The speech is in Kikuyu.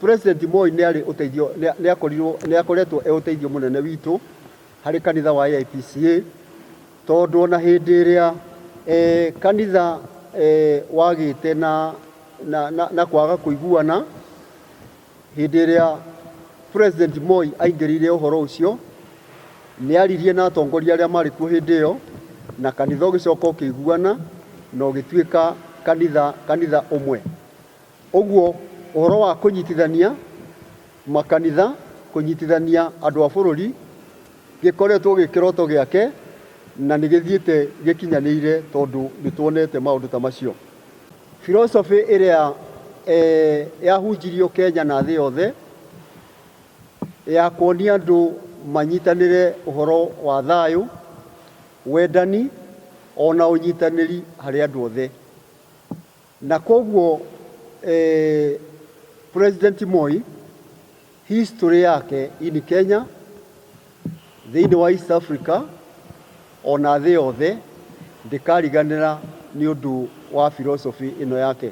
President Moi nĩ arĩ ũteithio, nĩ akorirwo, nĩ akoretwo e ũteithio mũnene witũ harĩ kanitha wa AIPCA, tondũ ona hĩndĩ ĩrĩa kanitha wagĩte na kwaga kũiguana, hĩndĩ ĩrĩa President Moi aingĩrĩire ũhoro ũcio, nĩ aririe na atongoria arĩa marĩ kuo hĩndĩ ĩyo, na kanitha ũgĩcoka ũkĩiguana na ũgĩtuĩka kanitha ũmwe. Ũguo ũhoro wa kũnyitithania makanitha, kũnyitithania andũ a bũrũri, gĩkoretwo gĩ kĩroto gĩake na nĩ gĩthiĩte gĩkinyanĩire tondũ nĩ tuonete maũndũ ta macio. Philosophy ĩrĩa yahunjirio Kenya na thĩ yothe ya kuonia andũ manyitanĩre ũhoro wa thayũ, wendani ona ũnyitanĩri harĩ andũ othe. Na koguo President Moi history yake in Kenya, thĩinĩ wa East Africa ona thĩ yothe ndĩkariganĩra nĩ ũndũ wa philosophy ĩno yake.